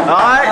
Rồi.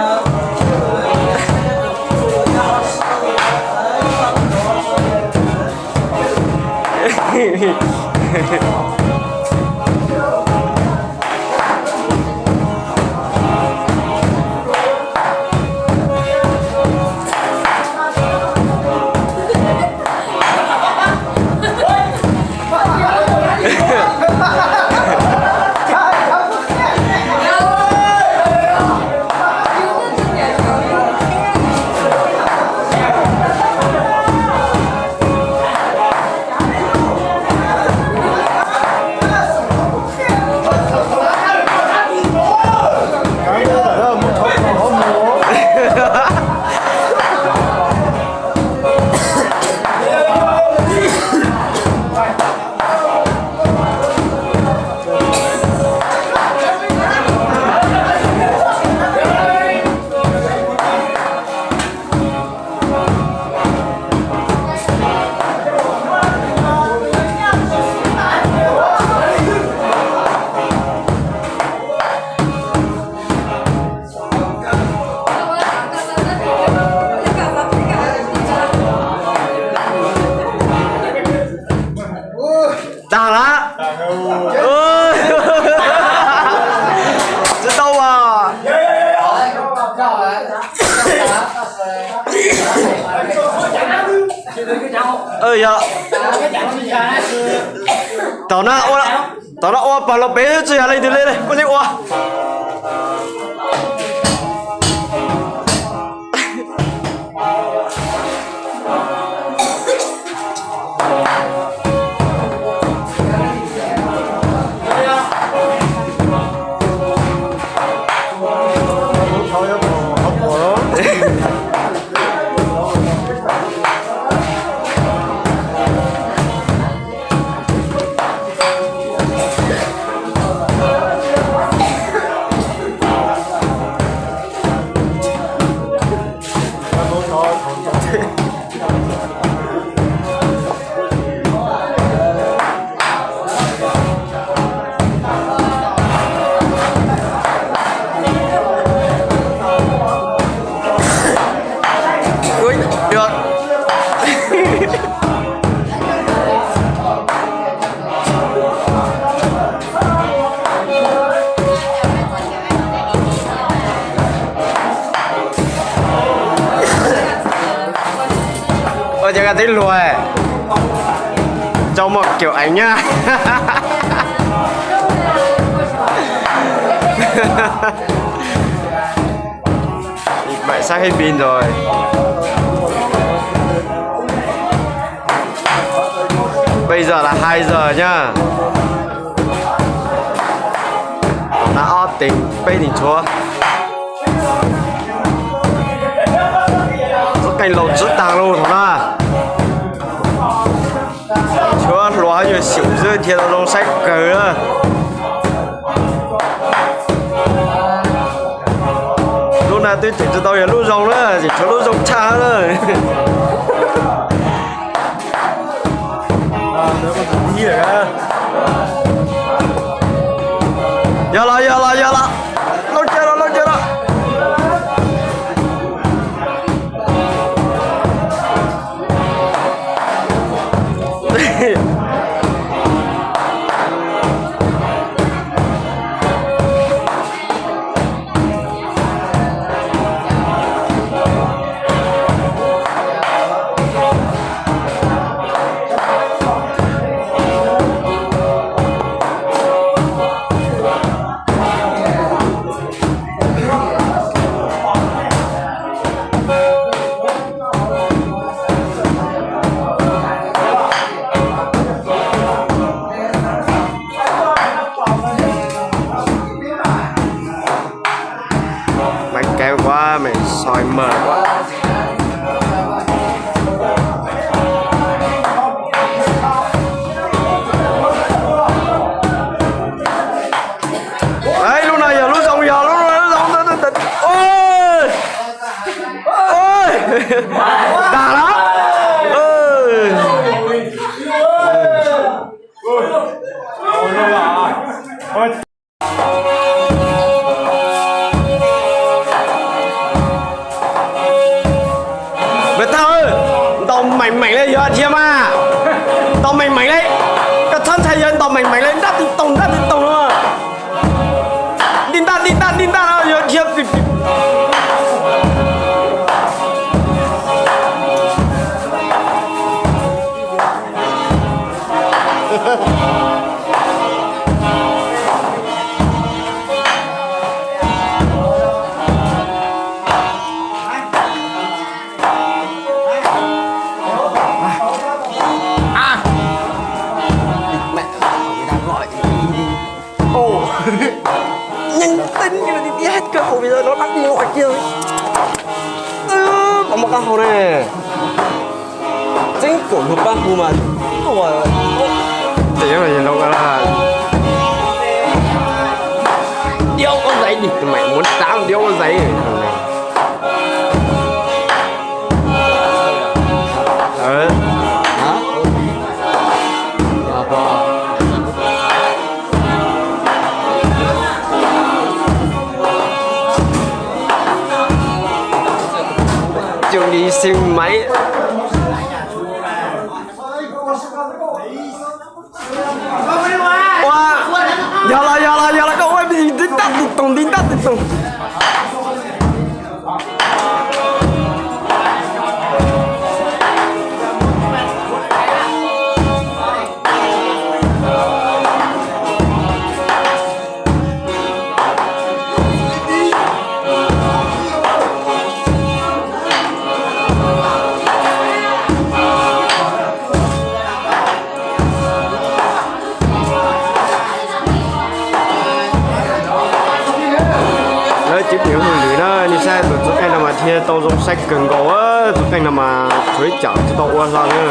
Tag lawm. Tsis tau as. Yog, tom no ua, tom no ua pog los pem tsis yog leej twg li, kuj yeej ua. Ua cas koj tib luag, Châu một kiểu ảnh nha. Bạn sắp hết pin rồi. Bây giờ là hai giờ nha. Thaum no ob team peb team tshuav. Txoj keej laus tswv taag lug thaum no. Tshuav hluas yuav xyum xwb thiaj tau zoo saib kawg na. Lub no twb tseem tsis tau yog lub zoo na, tseem tshuav lub zoo tshaj na. Yog los, yog los, yog los. Lauj, cia los, lauj, cia los. Bánh kéo quá, mày soi mờ quá. Đấy, lub no yog lub zoo, yog lub no lub zoo. Ôi, ôi, tag lắm. Ôi. Yog dhia mas, ntaus meem meem li, koj txhob ntshai, yog ntaus meem meem li, ntaj twg toog ntaj twg toog no. Nti ntaj nti ntaj nti ntaj no yog dhia. Ôi, nhắn tin cho nó đi biết hết cơ hội bây giờ nó bắt đi gọi kia. Ơ, có một cơ hội này. Chính phủ lục bát khu mà. Ủa. Tiểu là gì đâu là. Điếu có giấy đi, mày muốn tám điếu có giấy. Hả? Chịu đi xin máy. Ua, yog los yog los yog los koj ua me ntsis tib tag tis toog ntsis tag tis toog. Lawv cov pim hauj lwm na, nej saib tus txiv qeej no mas dhia tau zoo saib kawg nkaus, tus qeej no mas tsuav ib tsam tsis tau ua hlo na.